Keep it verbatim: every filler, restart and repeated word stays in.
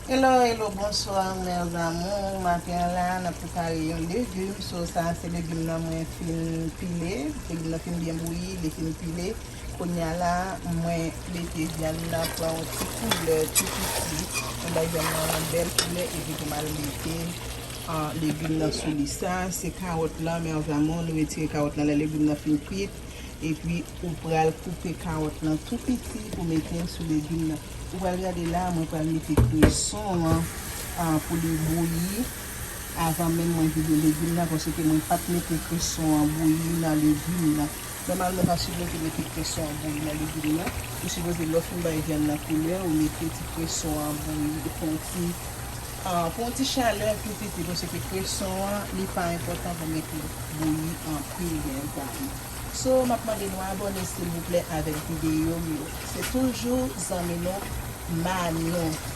Hello, hello, bonsoir mes amours. Maten an la, n ap prepare yon legim. So, sa se legim nan mwen fin pile. Legim nan fin byen bouyi, li fin pile. Kounye a la, mwen mete vyann nan pran yon ti koulè tou piti. Mwen bay vyann nan yon bèl koulè epi pou m al mete ah, legim nan sou li. Sa se kawòt lan mes amours. Nou retire kawòt lan lè legim nan fin kwit. Epi ou pral koupe kawòt lan tou piti pou mete l sou legim nan. Ou pral gade la, mwen pral mete kreson an ah, pou li bouyi avan menm mwen vide legim nan, paske mwen pa t mete kreson an bouyi nan legim nan. Nòmalman, ou ta sipoze mete kreson an bouyi nan legim nan. Ou sipoze, lè w fin bay vyann nan koulè, ou mete ti kreson an bouyi pou yon ti ah, pou yon ti chalè tou piti, paske kreson an, li pa enpòtan pou mete bouyi anpil, mes amours. So, m ap mande nou abòne silvouplè avèk videyo m yo. Se toujou zanmi nou Manon.